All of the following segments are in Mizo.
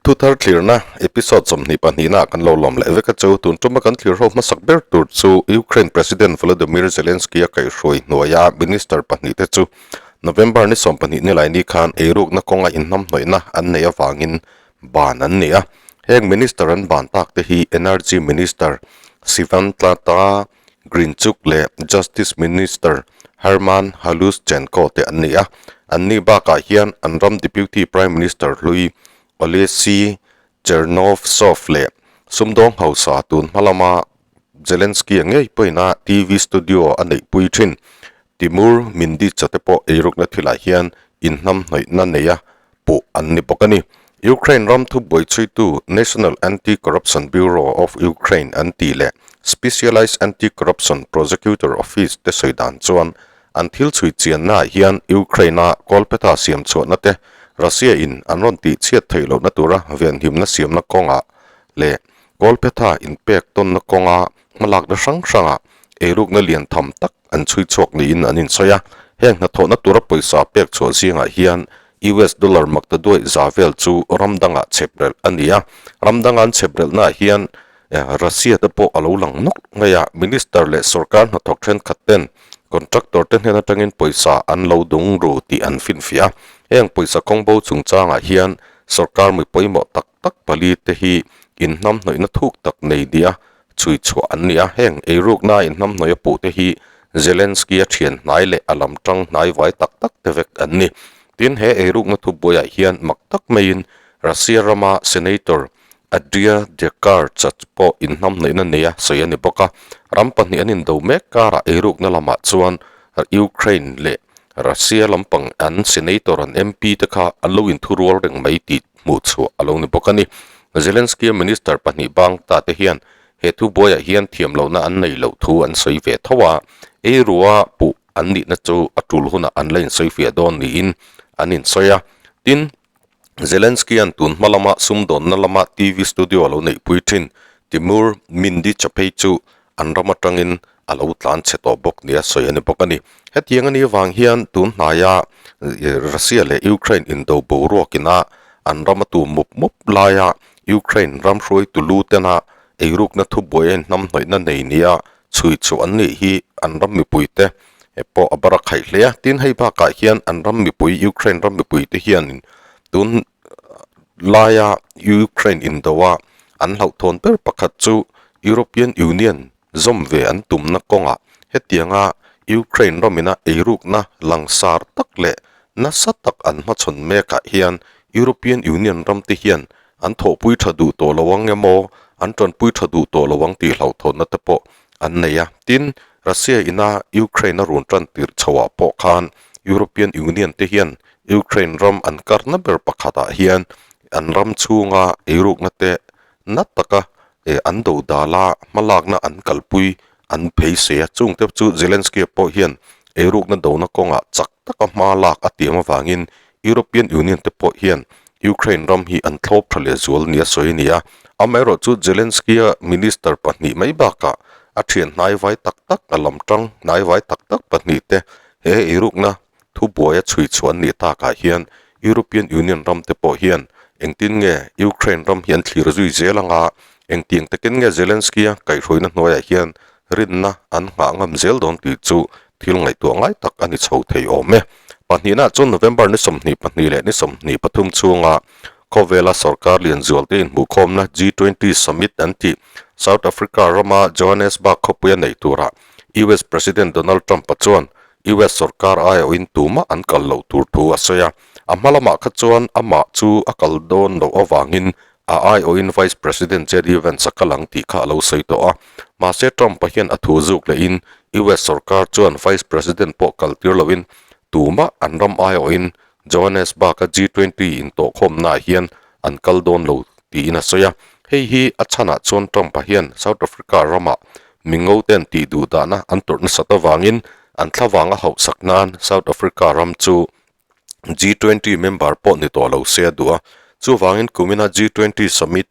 Thuthar thlirna episode 22 na kan lo lawm leh vek a chu. Tun tuma kan thlir ho hmasak ber tur chu Ukraine President Volodymyr Zelensky a kaihhruai hnuaia minister pahnihte chu November ni 12 nilai ni khan eirukna kawnga inhnamhnawihna an neih avangin ban an ni a. Heng minister an ban tak te hi Energy Minister Sivantlata Grinchuk leh Justice Minister Herman Halushchenko te an ni a. Anni bakah hian an ram Deputy Prime Minister hlui Oleksiy Chernovtsov leh sumdawng hausa tun hma lama Zelensky-a ngei pawhin TV studio a neihpui thin Timur Mindich-a te pawh eirukna thilah hian inhnamhnawihna neia puh an ni bawk a ni. Ukraine ram thubuai chhuitu National Anti-Corruption Bureau of Ukraine an tih leh Specialized Anti-Corruption Prosecutor Office te sawi dan chuan an thil chhui chiannaah hian Ukraine-a kawlphetha siam chhuahna te Russia-in an rawn tih chhiat theih lohna tura venhimna siamna kawngah leh kawlphetha inpek tawnna kawnga hmalakna hrang hrangah eirukna lian tham tak an chhui chhuak niin an insawi a. Heng hnathawhna tura pawisa pek chhuah zingah hian US dollar makta duaih za vel chu ram dangah chhep relh a ni a. Ram danga an chhep relhnaah hian Russia te pawh a lo lang nawk mai a, minister leh sorkar hnathawk thenkhat ten contractor te hnen atangin pawisa an lo dung ru tih an finfiah a. Heng pawisa kawngbo chungchangah hian sorkar mi pawimawh tak tak pali te hi inhnamhnawihna thuk tak nei nia chhui chhuah an ni a, heng eirukna inhnamhnawih a puh te hi Zelensky-a thian hnai leh a lam tang hnai vai tak tak te vek an ni. Tin, he eirukna thubuaiah hian mak tak maiin Russia rama Senator Adria Dekar chat pawh inhnamhnawihna neia sawi a ni bawk a, ram pahnih an indo mek karah eirukna lamah chuan Ukraine leh Russia lampang an Senator an MP te kha an lo inthurual reng mai tih hmuh chhuah a lo ni bawk a ni. Zelensky-a minister pahnih bang ta te hian he thu buaiah hian thiam lohna an nei loh thu an sawi ve tho a, eirua puh an nihna chu a tul hunah an la insawi fiah dawn niin an insawi a. Tin, Zelensky-a'n tun hma lama sumdawnna lama TV studio a lo neihpui thin Timur Mindich-a phei chu an ram atangin a lo tlan chhe tawh bawk nia sawi a ni bawk a ni. Hetiang a nih avang hian tun hnaia Russia leh Ukraine indo boruakina an ram a tu mup mup laia Ukraine ram hruaitu lu tena eirukna thubuai a inhnamhnawihna nei nia chhui chhuah an nih hi an ram mipuite pawh a bar a khaih hle a. Tin, hei bakah hian an ram mipui Ukraine ram mipuite hianin tun laia Ukraine indoa an hlauhthawn ber pakhat chu European Union zawm ve an tumna kawngah hetianga Ukraine ramina eirukna langsar tak leh nasa tak an hmachhawn mekah hian European Union ramte hian an thawhpui tha duh tawh lo ang emaw an tanpui tha duh tawh lo ang tih hlauhthawnna te pawh an nei a. Tin, Russia ina Ukraine a run tan tirh chhoah pawh khan European Union te hian Ukraine ram an karna ber pakhatah hian an ram chhunga eirukna te na taka an do dala hmalakna an kalpui an pheise a, chungte chu Zelensky-a pawh hian eirukna dona kawngah chak taka hma lak a tiam avangin European Union te pawh hian Ukraine ram hi an thlawp tha leh zual nia sawi a ni a. Amaherawhchu Zelensky-a minister pahnih mai bakah a thian hnaivai tak tak, a lam tang hnaivai tak tak pahnih te he eirukna Thubuai a chhui chhuah an nih takah hian European Union ram te pawh hian engtin nge Ukraine ram hi an thlir zui zel anga engtiang takin nge Zelensky-a kaihhruaina hnuaiah hian rinna an nghah ngam zel dawn tih chu thil ngaihtuah ngai tak a ni chho thei awm e. Pahnihna chuan November ni 22 leh ni 23 chhunga khawvela sorkar lian zualte inhmuhkhawmna G20 Summit an tih South Africa rama Johannesburg khawpuia neih turah US President Donald Trump-a chuan US sorkar aiawhin tumah an kal loh tur thu a sawi a, a hma lamah kha chuan amah chu a kal dawn loh avangin a aiawhin Vice President JD Vance a kal ang tih kha a lo sawi tawh a. Mahse Trump-a hian a thu zuk lehin US sorkar chuan Vice President pawh kal tir lohin tumah an ram aiawhin Johannesburg-a G20 intawhkhawmnaah hian an kal dawn lo tiin a sawi a. Hei hi a chhanah chuan Trump-a hian South Africa ramah mingo ten tih duh dahna an tawrh nasat avangin an thlavang a hauhsak nan South Africa ram chu G20 member pawh ni tawh lo se a duh a. Chuvangin kumina G20 summit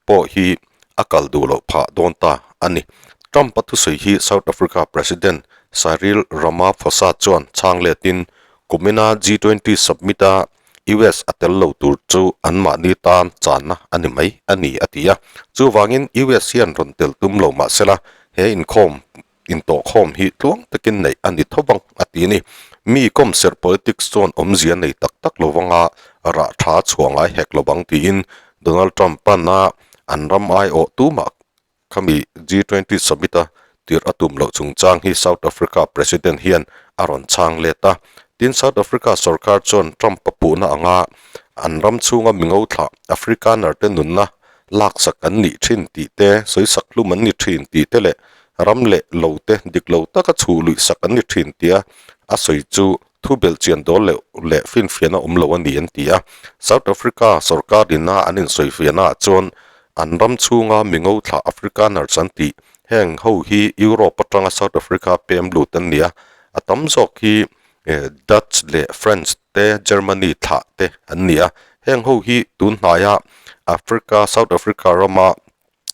pawh hi a kal duh loh phah dawn ta a ni. Trump-a thusawi hi South Africa President Cyril Ramaphosa chuan chhang letin kumina G20 summit-a. US a tel lo tur chu anmahni tan channa a ni mai a ni a ti a. Chuvangin US hian rawn tel tum lo mah sela he inkhawm intawhkhawm hi tluang takin neih a ni tho vang a ti a ni. Mi kawmserh politics chuan awmzia nei tak tak lo vanga rah tha chhuah ngai hek lo vang tiin Donald Trump pana an ram aiawh tumah Khami G20 summit a tirh a tum loh chungchang hi South Africa President hian a rawn chhang let a. Tin, South Africa sorkar chuan Trump a puhna anga an ram chhunga mingo thlah Afrikaner te nunna laksak an nih thin tih te, sawisak hlum an ni thin tih te leh ram leh lo te dik lo taka chhuh luihsak an ni thin tia a sawi chu thu belhchian dawl leh leh finfiahna awm lo a ni an ti a. South Africa sorkar ina an insawifiahnaah chuan An ram chhunga mingo thlah Afrikaners an tih heng ho hi Europe atanga South Africa pem lut an ni a, a tam zawk hi Dutch leh French te Germany thlah te an ni a, heng ho hi tun hnaia Africa South Africa rama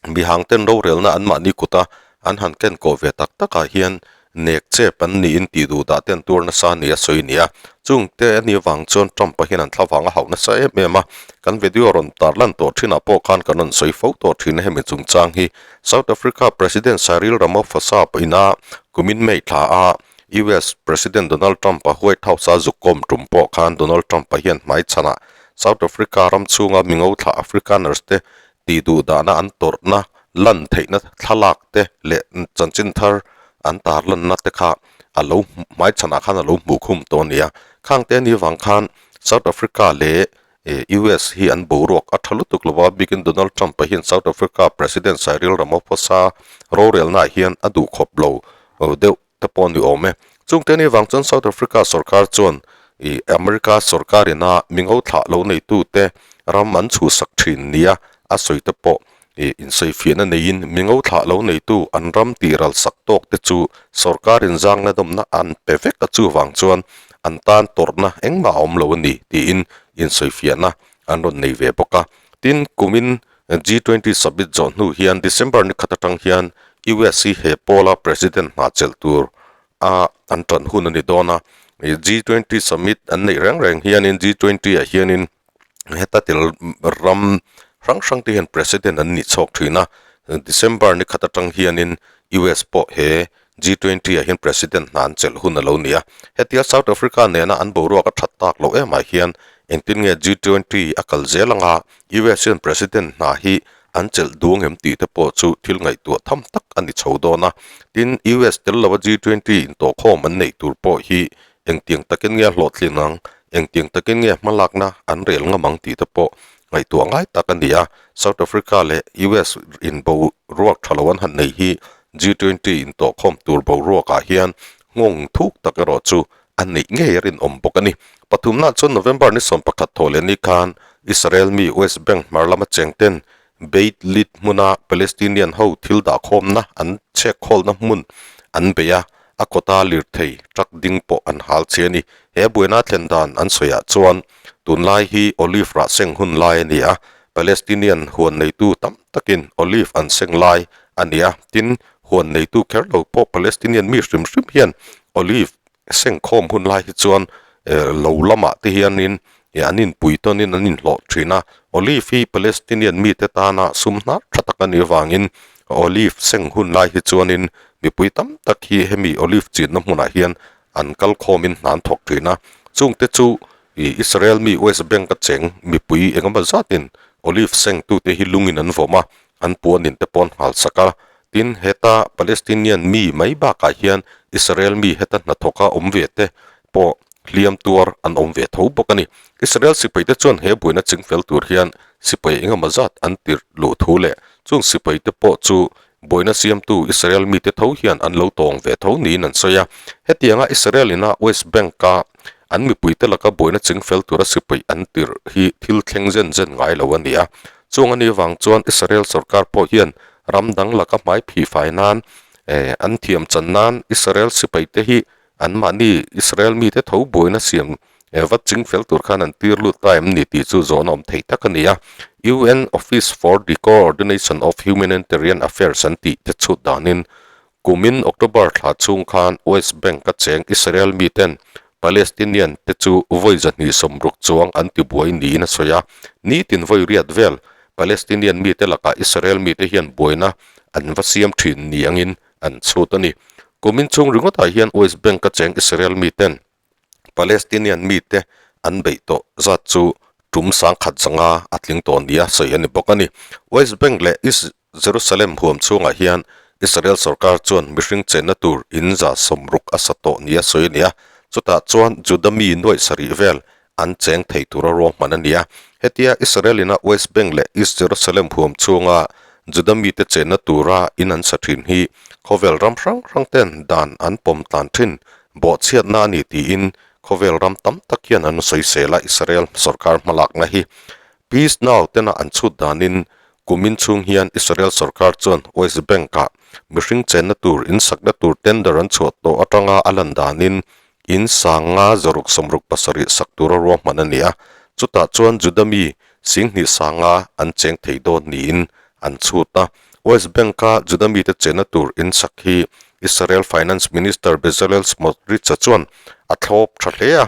mihang ten rorelna anmahni kuta an han ken kawh ve tak takah hian Nek chep an niin tih duh dah te an tuar nasa a ni a sawi a ni a. Chung te a nih avang chuan Trump-a hian an thlavang a hauh nasa em em a. Kan video rawn tarlan tawh thinah pawh khan kan rawn sawi fo tawh thin a hemi chungchang hi. South Africa President Cyril Ramaphosa pawhin kumin May thla a US President Donald Trump-a White House-a zuk kawm tum pawh khan Donald Trump-a hian hmaichhanah South Africa ram chhunga mingo thlah Afrikaners te tih duh dahna an tawrhna lan theihna thlalak te leh chanchin thar an tar lanna te kha a lo hmaichhanah khan a lo hmuh khum tawh a ni a. Khang te anih vang khan South Africa leh US hi an boruak a tha lutuk lo a, bikin Donald Trump-a hian South Africa President Cyril Ramaphosa rorelnaah hian a duh khawp lo deuh te pawh a ni awm e. Chungte anih vang chuan South Africa sorkar chuan ih America sorkar ina mingo thlah lo neitu te ram an chhuhsak thin nia a sawi te pawh ih insawifiahna neiin mingo thlah lo neitu an ram tih ral sak tawk te chu sorkar in zangna dawmna an pe vek a chuvang chuan an tan tawrhna engmah a awm lo a ni tiin insawifiahna an rawn nei ve bawk a. Tin, kumin G20 summit zawh hnu hian December ni khat atang hian US hi he pawla President hna chelh tur a an tan hun a ni dawn a. G20 summit an neih reng reng hianin G20 ah hianin heta tel ram hrang hrang te hian President an nih chhawk thin a. December ni khat atang hianin US pawh he G20 ah hian President hna an chelh hun a lo ni a. Hetia South Africa nena an boruak a that tak loh emah hian engtin nge G20 a kal zel anga US hian President hna hi an chelh duang em tih te pawh chu thil ngaihtuah tham tak a ni chho dawn a. Tin, US tel lova G20 intawhkhawm an neih tur pawh hi engtiang takin nge a hlawhtlin ang, engtiang takin nge hmalakna an rel ngam ang tih te pawh ngaihtuah ngai tak a ni a. South Africa leh US in boruak tha lo an han nei hi G20 intawhkhawm tur boruakah hian nghawng thuk tak erawh chu a neih ngei a rinawm bawk a ni. Pathumna chuan November ni 11 thaw leh ni khan Israel mi West Bank hmar lama cheng ten Beit Lid hmuna Palestinian ho thil dahkhawmna an chhekkhawlna hmun an bei a, a kawta lirthei truck ding pawh an hal che a ni. He buaina thlen dan an sawiah chuan tunlai hi olive rah seng hun lai a ni a, Palestinian huan neitu tam takin olive an seng lai a ni a, tin, huan neitu kher lo pawh Palestinian mi hrim hrim hian olive seng khawm hun lai hi chuan lo lamah te hianin an inpui tawnin an inhlawh thin a, olive hi Palestinian mite tana sum hnar tha tak a nih avangin olive seng hun lai hi chuanin mipui tam tak hi hemi olive chinna hmunah hian an kal khawmin hna an thawk thin a, chungte chu Ih Israel mi West Bank a cheng mipui engemaw zatin olive seng tute hi lungin an vawm a, an puanin te pawh an nghal sak a. Tin, heta Palestinian mi mai bakah hian Israel mi heta hnathawka awm ve te pawh hliam tuar an awm ve tho bawk a ni. Israel sipai te chuan he buaina chingfel tur hian sipai engemaw zat an tirh luh thu leh chung sipai te pawh chu buaina siamtu Israel mite tho hian an lo tawng ve tho niin an sawi a. Hetianga Israel ina West Bank-a an mipuite laka buaina chingfel tura sipai an tirh hi thil thleng zen zen ngai lo a ni a. Chung a nih vang chuan Israel sorkar pawh hian ram dang laka hmai phihfai nan an thiam chan nan Israel sipaite hi Anmahni Israel mite tho buaina siam vat chingfel tur khan an tir lut ta em ni tih chu zawhna awm thei tak a ni a. UN Office for the Coordination of Humanitarian Affairs an tih te chhut danin kumin October thla chhung khan West Bank a cheng Israel miten Palestinian te chu vawi 260 chuang an tibuai niin a sawi a. Nitin vawi riat vel Palestinian mite lakah Israel mite hian buaina an va siam thin ni angin an chhut a ni. Kumin chhung ringawtah hian West Bank-a cheng Israel miten Palestinian mite an beih tawh zat chu tum sangkhat zanga a tling tawh nia sawi a ni bawk a ni. West Bank leh East Jerusalem huam chhungah hian Israel sorkar chuan mihring chenna tur in 160 a sa tawh nia sawi a ni a, chutah chuan Juda mi nuaih sarih vel an cheng thei tura ruahman a ni a. Hetia Israel ina West Bank leh East Jerusalem huam chhunga Juda mite chenna tura in an sa thin hi khawvel ram hrang hrang ten dan an pawm tlan thin bawhchhiatna a ni tiin khawvel ram tam tak hian an sawisel a Israel sorkar hmalakna hi Peace Now tena an chhut danin kumin chhung hian Israel sorkar chuan West Bank-ah mihring chenna tur in sakna tur tender an chhuah tawh atanga a lan danin in sanga 667 sak tura ruahman a ni a, chutah chuan Juda mi 20,000 sanga an cheng thei dawn niin an chhut a. West Bank-a Juda mite chenna tur in sak hi Israel Finance Minister Bezalel Smotrich-a chuan a thlawp tha hle a,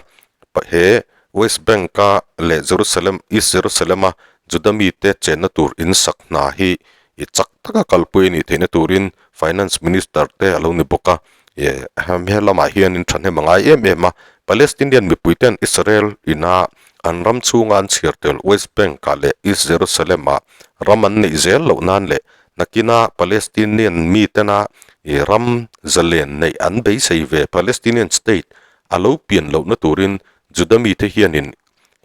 he West Bank-a leh Jerusalem, East Jerusalem-a Juda mite chenna tur in sak hna hi i chak taka kalpui a nih theihna turin Finance Minister te a lo ni bawk a. He lamah hianin thahnem a ngai em em a, Palestinian mipuiten Israel ina an ram chhunga an chhiar tel West Bank-ah leh East Jerusalem-ah ram an neih zel loh nan leh nakina Palestinian mitena i ram zalen neih an beisei ve Palestinian state a lo pian lohna turin Juda mite hianin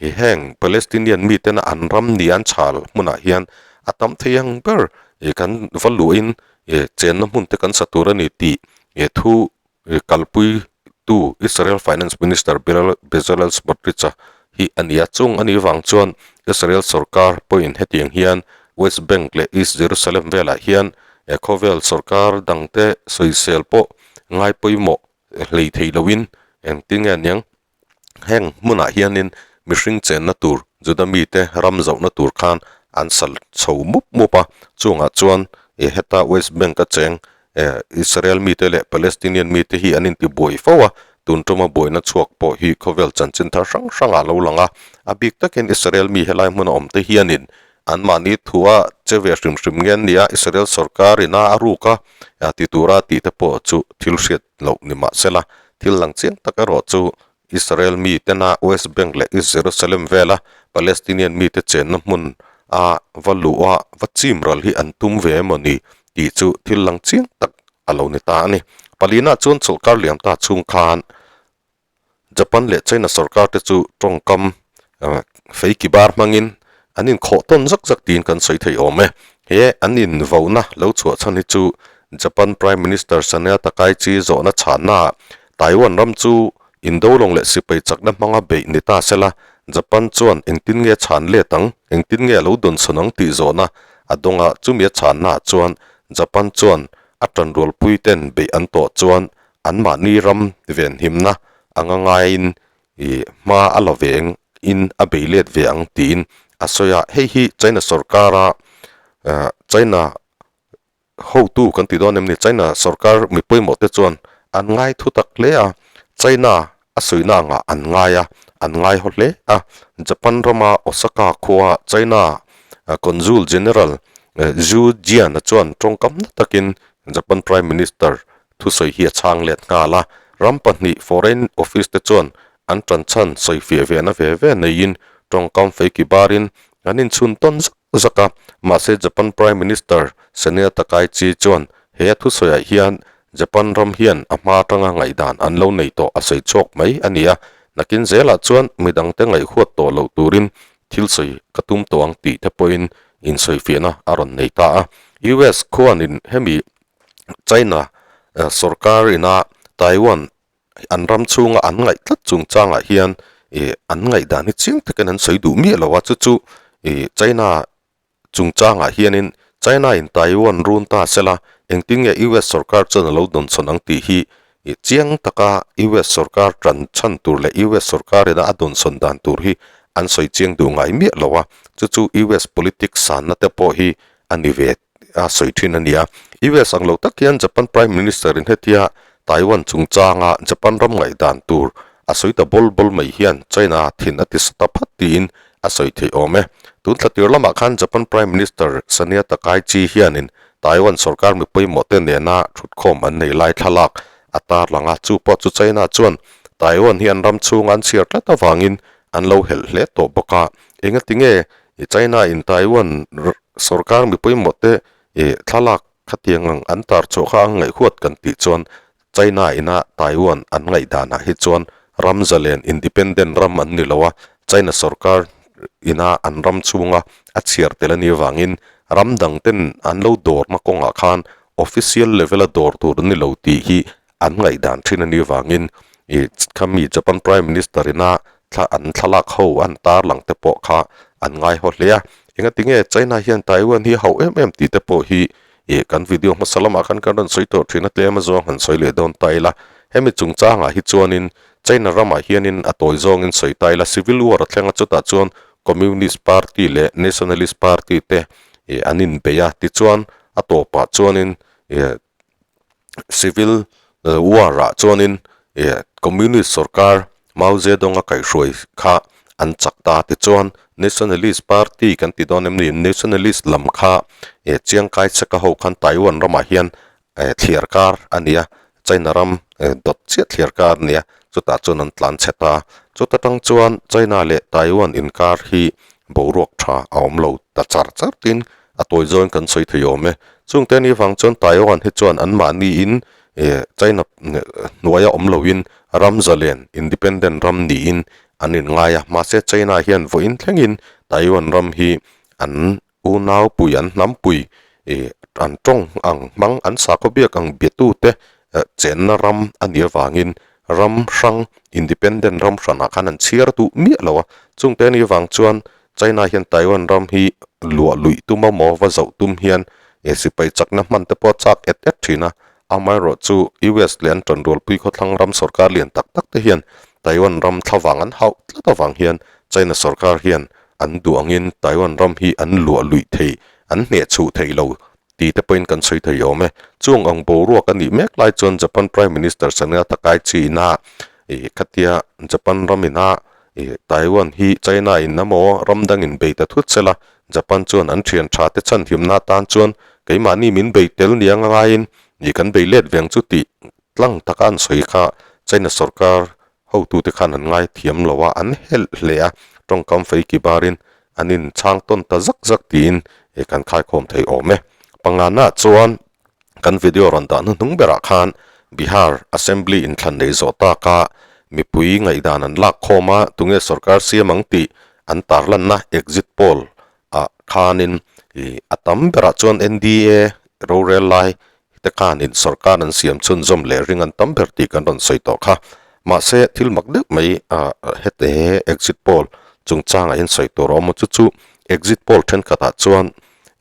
i heng Palestinian mitena an ram ni an chhal hmunah hian a tam thei ang ber i kan va luahin i chenna hmun te kan sa tur a ni tih i thu i kalpui tu Israel Finance Minister Bezalel Smotrich-a hi a ni a. Chung a nih vang chuan Israel sorkar pawhin hetiang hian West Bank leh East Jerusalem velah hian khawvel sorkar dangte sawisel pawh ngai pawimawh hlei thei loin engtin nge aniang heng hmunah hianin mihring chenna tur Juda mite ram zohna tur khan an sal chho mup mup a, chungah chuan ih heta West Bank a cheng eh Israel mite leh Palestinian mite hi an intibuai fo a, tun tuma buaina chhuak pawh hi khawvel chanchin thar hrang hrangah a lo lang a, a bik takin Israel mi helai hmuna awm te hianin Anmahni thua che ve hrim hrim nge an nia, Israel sorkar ina a ruk a, ti tura tih te pawh chu thil hriat loh ni mah sela, thil lang chiang tak erawh chu Israel mi tena West Bank leh East Jerusalem vela Palestinian mite chenna hmun a va luh a, va chim ral hi an tum ve emaw ni tih chu thil lang chiang tak a lo ni ta a ni. Palina chuan chawlhkar liam ta chhung khan Japan leh China sorkar te chu tawngkam fei ki bar hmangin an inkhawh tawn zak zak tiin kan sawi thei awm e. He an invauna lo chhuah chhan hi chu Japan Prime Minister Sanae Takaichi zawhna chhannaah Taiwan ram chu indolawng leh sipai chakna hmanga beih ni ta sela Japan chuan engtin nge chhan let ang, engtin nge a lo dawnsawn ang tih zawhna a dawng a, chumi a chhannaah chuan Japan chuan a tanrualpui ten beih an tawh chuan Anmahni ram venhimna anga ngaiin i hma a la ve eng in a bei let ve ang tiin a sawi a, hei hi China sorkara China hotu kan ti dawn em ni, China sorkar mi pawimawh te chuan an ngai thu tak hle a, China a sawina angah an ngai a, an ngai haw hle a, Japan rama Osaka khua China Consul General Zhu Jian-a chuan tawngkam na takin Japan Prime Minister thusawi hi a chhang let nghal a, ram pahnih Foreign Office te chuan an tan chhan sawi fiah ve na ve ve neiin tawngkam fei ki barin an inchhun tawn zak zak a, mahse Japan Prime Minister Sanae Takaichi chuan he a thusawiah hian Japan ram hian a hma atanga ngaihdan an lo nei tawh a sawi chhuak mai a ni a, nakin zelah chuan midangte ngaihhuat tawh loh turin thil sawi ka tum tawh ang tih te pawhin insawifiahna a rawn nei ta a. US khuanin hemi China sorkar ina Taiwan an ram chhunga an ngaih tlat chungchangah hian ih an ngaihdan hi chiang takin an sawi duh miah lo a, chu chu ih China chungchangah hianin China in Taiwan run ta sela engtin nge US sorkar chuan a lo dawnchhawn ang tih hi ih chiang taka US sorkar tan chhan tur leh US sorkar ina a dawnchhawn dan tur hi an sawi chiang duh ngai miah lo a, chu chu US politics sanna te pawh hi a ni ve a sawi thin a ni a. US ang lo tak hian Japan Prime Minister in hetia Taiwan chungchanga Japan ram ngaihdan tur a sawi ta bawl bawl mai hian China thin a ti sa ta phat tiin a sawi theih awm e. Tun thla tir lamah khan Japan Prime Minister Sania Takaichi hianin Taiwan sorkar mi pawimawh te nena thutkhawm an nei lai thlalak a tarlang a, chu pawh chu China chuan Taiwan hi an ram chhunga an chhiar tlat avangin an lo helh hle tawh bawk a. Engatinge China in Taiwan sorkar mi pawimawh te thlalak khatiang ang an tar chhuah kha ang ngaihhuat kan tih chuan China ina Taiwan an ngaihdanah hi chuan ram zalen, independent, ram an ni lo a, China sorkar ina an ram chhunga a chhiar tel a nih avangin ram dang ten an lo dawrna kawngah khan official level a dawr tur an ni lo tih hi an ngaihdan thin a nih avangin ih khami Japan Prime Minister ina thla an thlalak ho an tarlang te pawh kha an ngaihaw hle a. Engatinge China hian Taiwan hi a hauh em em tih te pawh hi Ih, kan video hmasa lamah khan kan rawn sawi tawh thin a, tlem a zawng han sawi leh dawn ta ila. Hemi chungchangah hi chuanin China ramah hianin a tawi zawngin sawi ta ila, Civil War a thleng a, chutah chuan Communist Party leh Nationalist Party te ih an inbei a, tichuan a tawpah chuanin ih Civil War-ah chuanin ih Communist sorkar Mao Zedong a kaihhruai kha an chak ta tichuan Nationalist Party kan ti dawn em ni, Nationalist lam kha eh Chiang Kai-shek-a ho khan Taiwan ramah hian eh thliar kar a ni a, China ram eh dawt chiah thliar kar a ni a, chutah chuan an tlan chhe ta. Chuta tang chuan China leh Taiwan inkar hi boruak tha a awm lo ta char char tin a tawi zawin kan sawi thei awm e. Chungte ni vang chuan Taiwan hi chuan anmahniin eh China hnuaia awm loin ram zalen, independent, ram niin an inngai a, mahse China hian vawiin thlengin Taiwan ram hi an unaupui, an hnampui ih an tawng ang hmang, an sakhaw biak ang biatute chenna ram a nih avangin ram hrang, independent, ram hranah khan an chhiar duh miah lo a, chungte anih avang chuan China hian Taiwan ram hi luah luih tum a maw va zoh tum hian eh sipai chakna hman te pawh a chak et et thin a, amaherawh chu US leh an tanrualpui khawthlang ram sorkar lian tak tak te hian Taiwan ram thlavang an hauh tlat avang hian China sorkar hian an duh angin Taiwan ram hi an luah luih thei an hneh chhuh thei lo ti te pawhin kan sawi thei awm e. Chung ang boruak a nih mek lai chuan Japan Prime Minister Sanae Takaichi ina ih khatia Japan ram ina ih Taiwan hi China in emaw ram dangin bei ta thut sela Japan chuan an thian tha te chhan himna atan chuan keimahni min bei tel nia ngaiin ih kan bei let veng chu tih tlang taka an sawi kha China sorkar Hotute khan an ngai thiam lo a, an helh hle a, tawngkam fei ki barin an inchhang tawn ta zak zak tiin kan khaikhawm thei awm e. Pangana chuan kan video rawn dah hnuhnung berah khan Bihar Assembly inthlan nei zawh taka mipui ngaihdan an lak khawm a, tunge sorkar siam ang tih an tarlanna exit poll ah khanin a tam berah chuan NDA rorel lai te khanin sorkar an siam chhunzawm leh ring an tam ber tih kan rawn sawi tawh kha. Mahse thil mak deuh mai ah hete exit poll chungchangah hian sawi tur a awm a, chu chu exit poll thenkhatah chuan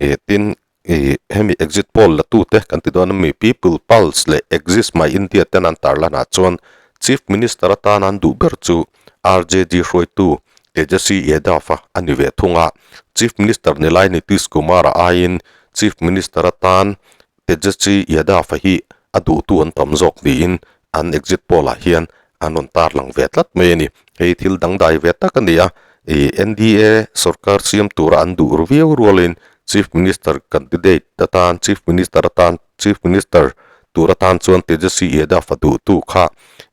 ih tin ih hemi exit poll la tute kan ti dawn ami people pulse leh exist my India ten an tarlanah chuan chief minister atana an duh ber chu RJD hruaitu Tejaswi Yadav a a ni ve thung a, Chief Minister ni lai Nitish Kumar-a aiin Chief Minister atan Tejaswi Yadav a hi a duhtu an tam zawk niin an exit poll ah hian an rawn tarlang ve tlat mai a ni. Hei thil dangdai ve tak a ni a, ih NDA sorkar siam tura an duh ru viau rualin Chief Minister candidate atan Chief Minister atan Chief Minister tur atan chuan Tejaswi Yadav a duhtu kha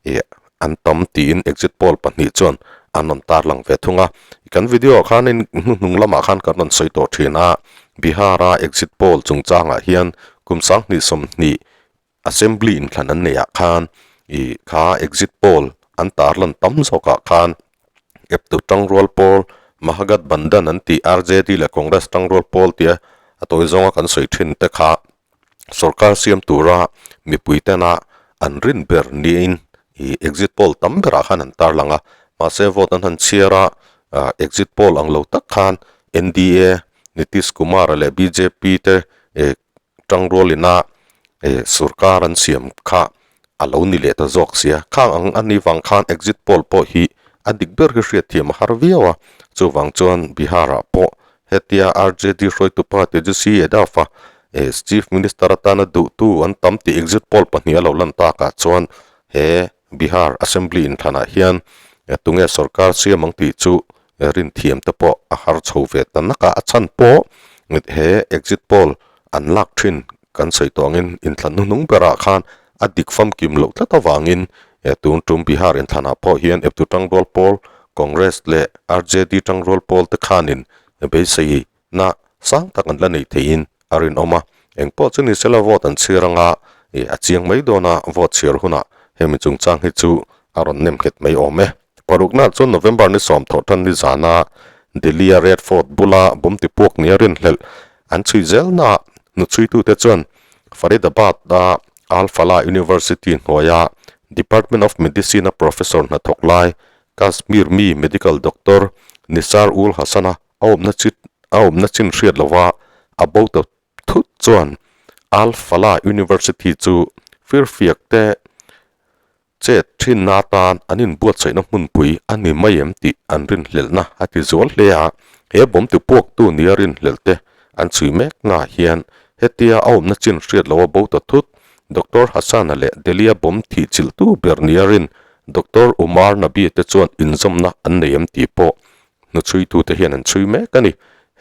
ih an tam tiin exit poll pahnih chuan an rawn tarlang ve thung a. Kan video ah khanin hnuhnung lamah khan kan rawn sawi tawh thin a, Bihar a exit poll chungchangah hian kum 2020 assembly inthlan an neih ah khan ih kha exit poll an tarlan tam zawkah khan eptu tangrual pawl Mahagathbandhan an tih RJD leh Congress tangrual pawl tia a tawi zawnga kan sawi thin te kha Sorkar siam tura mipui tena an rin ber niin ih exit poll tam berah khan an tarlang a, mahse vote an han chhiar a, ah exit poll ang lo tak khan NDA, Nitish Kumar-a leh bjp te ih tangrualina ih sorkar an siam kha a lo ni leh ta zawk sia. Khang ang a ni vang khan exit poll pawh hi a dik ber hi hriatthiam a har viau a, chuvang chuan Bihar-ah pawh hetia RJD hruaitu pa Tejaswi Yadav-a Chief Minister atana duhtu an tam tih exit poll pahnih a lo lan takah chuan he Bihar Assembly inthlanah hian tunge sorkar siam ang tih chu rinthiam te pawh a har chho ve ta nak a, a chhan pawh he exit poll an lak thin kan sawi tawh angin inthlan hnuhnung berah khan a dik famkim loh tlat avangin tun tum Bihar inthlanah pawh hian eptu tangrual pawl Congress leh RJD tangrual pawl te khanin beisei na sang tak an la nei theiin a rinawm a, engpawh chu ni sela vote an chhiar anga ih a chiang mai dawn a, vote chhiar hunah hemi chungchang hi chu a rawn nem nghet mai awm e. Parukna chuan November ni sawm thawh tan ni zana Delhi-a Red Fort bula bomb tipuak nia rinhlelh an chhui zelnaah hnuchhuitute chuan Faridabad-a Al Falah University hnuaia Department of Medicine-a professor hnathawk lai Kashmir mi medical doctor Nisar Ul Hasan-a A awmna chi a awmna chin hriat lova a bo ta thut chuan Al Falah University chu firfiak te chet thinna atan an inbuatsaihna hmunpui a ni mai em tih an rinhlelhna a ti zual hle a. He bomb tipuaktu nia rinhlelh te an chhui meknaah hian hetia a awmna chin hriat lova bo ta thut Doctor Hassan-a leh Delhi-a bomb thihchilhtu ber nia rin Doctor Umar Nabi te chuan inzawmna an nei em tih pawh Hnuchhuitute hian an chhui mek a ni.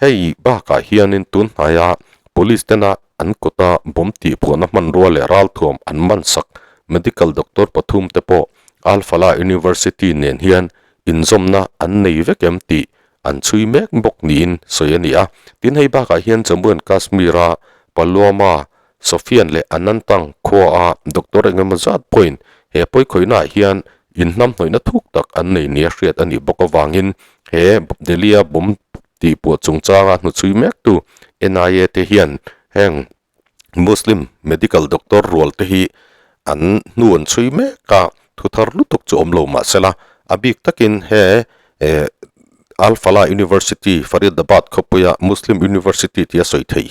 Hei bakah hianin tun hnaia Police tena an kawta bomb tihphuahna hmanrua leh ralthuam an mansak medical doctor pathum te pawh Al Falah University nen hian inzawmna an nei vek em tih an chhui mek bawk niin sawi a ni a. Tin hei bakah hian Jammu and Kashmir-a Pulwama Sofian leh Anantang khuaa doctor engemaw zat pawhin he pawikhawihnaah hian inhnamhnawihna thuk tak an nei nia hriat a nih bawk avangin he Delhi-a bomb tihpuah chungchanga hnuchhui mektu NIA te hian heng Muslim medical doctor rual te hi an hnu an chhui mek a, thu thar lutuk chu awm lo mahsela a bik takin he Al Falah University, Faridabad khawpuia Muslim University tia sawi theih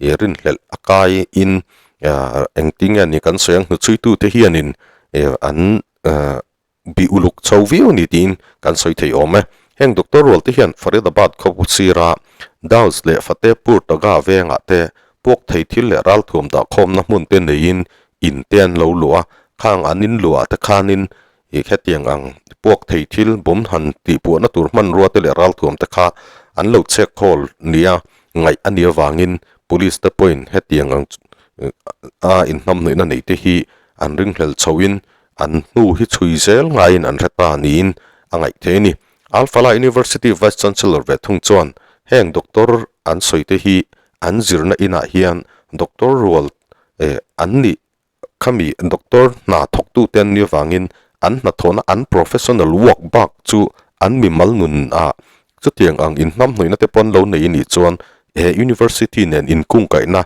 hi rinhlelh a kaiin engtin nge ni kan sawi ang hnuchhuitute hianin an bih uluk chho viau a ni tiin kan sawi thei awm e. Heng doctor rual te hian Faridabad khawpu sira Daus leh Fatehpur Taga vengah te puak thei thil leh ralthuam dahkhawmna hmun te neiin in te an lo luah a, khang an in luah te khanin Ih hetiang ang puak thei thil bawm han tihpuahna tur hmanrua te leh ralthuam te kha an lo chek khawl nia ngaih a nih avangin Police te pawhin hetiang ang a inhnamhnawihna nei te hi an ringhlel chhoin an hnu hi chhui zel ngaiin an hre ta niin a ngaih theih a ni. Al Falah University Vice Chancellor ve thung chuan heng doctor an sawi te hi an zirna inah hian doctor rual an nih Khami doctor hna thawktute an nih avangin an hnathawhna an professional work bak chu an mimal nun ah chutiang ang inhnamhnawihna te pawh an lo nei anih chuan he university nen inkungkaihna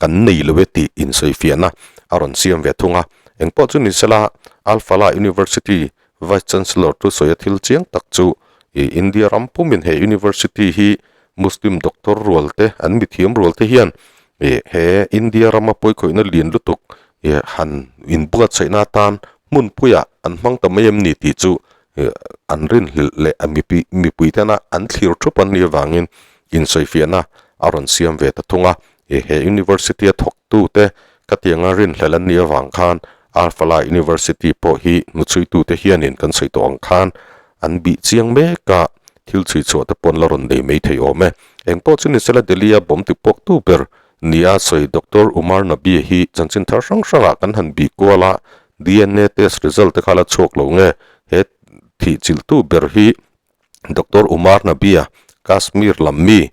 kan nei lo e tih insawifiahna a rawn siam ve thung a. Engpawh chu ni sela Al Falah University Vice Chancellor chu sawi a thil chiang tak chu ih India ram pumin he university hi Muslim doctor rual te an mithiam rual te hian Ih he India rama pawikhawihna lian lutuk ih han inbuatsaihna atan hmunpuiah an hmang ta mai em ni tih chu ih an rinhlelh leh a mipi mipui tena an thlir thup an nih avangin insawifiahna a rawn siam ve ta thung a. Ih he University a thawktute khatianga rinhlelh an nih avang khan Al-Falah University pawh hi hnuchhuitute hianin kan sawi tawh ang khan an bih chiang mek a, thil chhui chhuah te pawh an la rawn nei mai thei awm e. Eng pawh chu ni sela Delhi-a bomb tipuaktu ber nia sawi Doctor Umar Nabi hi chanchin thar hrang hrangah kan han bih kual a, DNA test result te kha la chhuak lo nge he thih chilhtu ber hi Doctor Umar Nabi-a Kashmir lam mi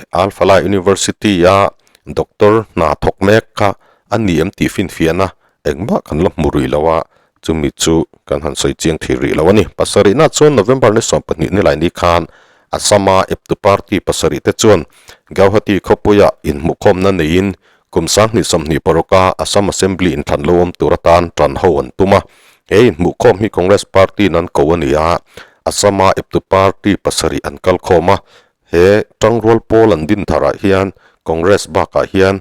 Al Falah University-a doctor hna thawk mek kha a ni em tih finfiahna engmah kan la hmu rih lo a, chumi chu kan han sawi chiang thei rih lo a ni. Pasarihna chuan November ni 12 ni lai ni khan Assam-a eptu party pasarih te chuan Gauhati khawpuia inhmuhkhawmna neiin kum 2026-a Assam Assembly inthlan lo awm tur atan tan ho an tum a. He inhmuhkhawm hi Congress party-in an ko a ni a, Assam-a eptu party pasarih an kalkhawm a. He tangrual pawl an din tharah hian Congress bakah hian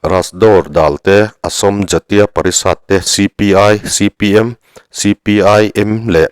Rasdor dal te, Asom Jatiya Parishad te, CPI, CPM, CPIM leh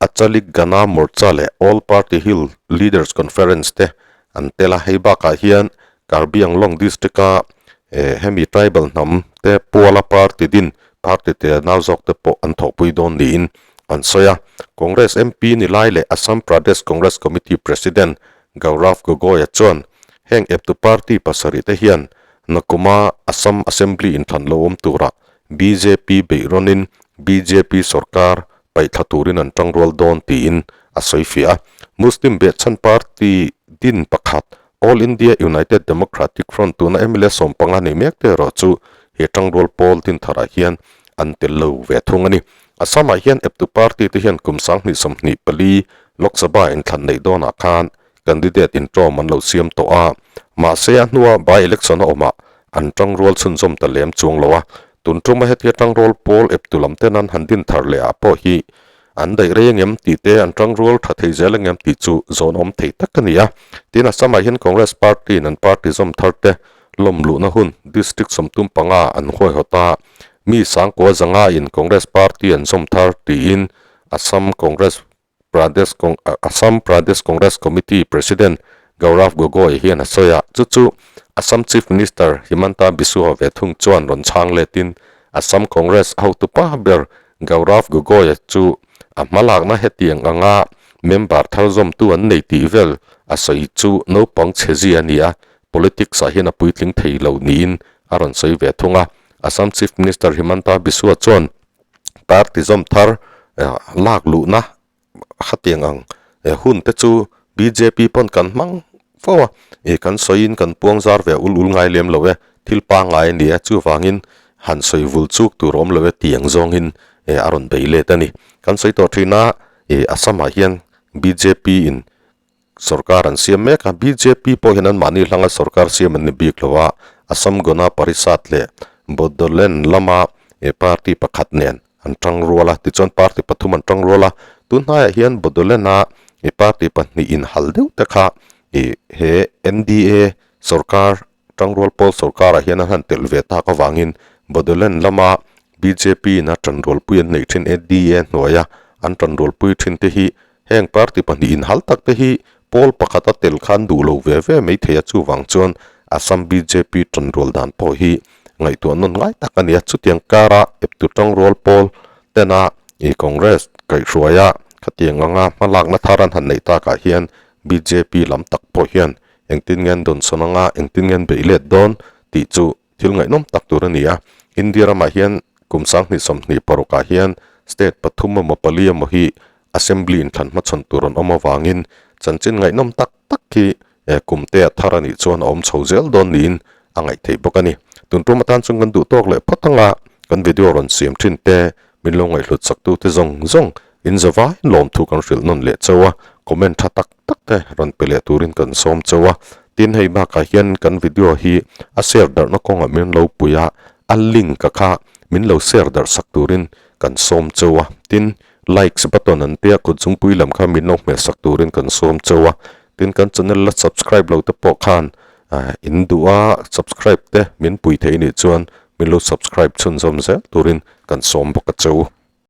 Achalik Gana Morcha leh All Party Hill Leaders Conference te an tel a. Hei bakah hian Karbi Anglong District-a hemi tribal hnam te Puala Party din party te nau zawk te pawh an thawhpui dawn niin an sawi a. Congress MP ni lai leh Assam Pradesh Congress Committee President Gaurav Gogoi-a chuan heng eptu party pasarih te hian nakuma Assam Assembly inthlan lo awm turah bjp beih rawnin bjp sorkar paihthla turin an tangrual dawn tiin a sawi fiah a. Muslim behchhan party din pakhat All India United Democratic Front tuna mla 15 nei mek te erawh chu he tangrual pawl din tharah hian an tel lo ve thung a ni. Assam-ah hian eptu party te hian kum 2024 Lok Sabha inthlan neih dawnah khan candidate intawm an lo siam tawh a, mahse a hnua by-election a awmah an tangrual chhunzawm ta lem chuang lo a. Tun tuma hetia tangrual pawl eptu lam ten an han din thar leh ah pawh hi an daih rei angem tih te an tangrual tha thei zel angem tih chu zawn awm thei tak a ni a. Tin, Assam-ah hian Congress party in an party zawm thar te lawm luhna hun district 35 an huaihawt a, mi 9005 in Congress party an zawm thar tiin Assam Congress Pradesh Assam Pradesh Congress Committee President Gaurav Gogoi hian a sawi a, chu chu Assam Chief Minister Himanta Biswa ve thung chuan rawn chhang letin Assam Congress hotupa ber Gaurav Gogoi-a chu a hmalakna hetiang anga member thar zawmtu an nei tih vel a sawi chu naupang chhe zia a ni a, politics ah hian a puitling thei lo niin a rawn sawi ve thung a. Assam Chief Minister Himanta Biswa chuan Party zawm thar lak luhna khatiang ang hun te chu bjp pawn kan hmang fo a, ih kan sawiin kan puang zar ve ul ul ngai lem lo e, thil pangngai a ni a, chuvangin han sawi vul chuk tur awm lo e tiang zawngin a rawn bei let a ni. Kan sawi tawh thin a, ih Assam-ah hian bjp in Sorkar an siam mek a, bjp pawh hian anmahni hlanga sorkar siam an ni bik lo a, Assam Gana Parishad leh Bodoland lama party pakhat nen an tang rual a, tichuan party pathum an tang rual a, tun hnaiah hian Bodoland-a party pahnih inhal deuh te kha he NDA sorkar Tangrual pawl sorkarah hian an han telh ve tak avangin Bodoland lama bjp in a tanrualpui an neih thin NDA hnuaia an tanrualpui thin te hi heng party pahnih inhal tak te hi pawl pakhata tel khan duh lo ve ve mai thei a, chuvang chuan Assam bjp tanrual dan pawh hi ngaihtuah nawn ngai tak a ni a, chutiang kara eptu tangrual pawl tena i Congress kaihhruaia khatiang anga hmalakna thar an han neih takah hian bjp lam tak pawh hian Engtin nge an dawn sawn anga, engtin nge an beih let dawn tih chu thil ngaihnawm tak tur a ni a. India ramah hian kum 2026 ah hian state pathum emaw pali emaw hi assembly inthlan hmachhawn tur an awm avangin chanchin ngaihnawm tak tak hi kum te a thar a nih chuan a awm chho zel dawn niin a ngaih theih bawk a ni. Tun tum atan chuan kan duh tawk leh phawt anga kan video rawn siam thin te min lo ngaihhlut sak tu te zawng zawng in zavai lawmthu kan hrilh nawn leh chauh a, comment tha tak tak te rawn pe leh turin kan sawm chauh a, tin hei bakah hian kan video hi a share darhna kawngah min lo pui a, a link a kha min lo share darh sak turin kan sawm chauh a, tin likes button an tia kut zungpui lam kha min lo hmeh sak turin kan sawm chauh a, tin kan channel la subscribe lo te pawh khan in duh a subscribe te min pui thei nih chuan min lo subscribe chhunzawm zel turin kan sawm bawk a chauh.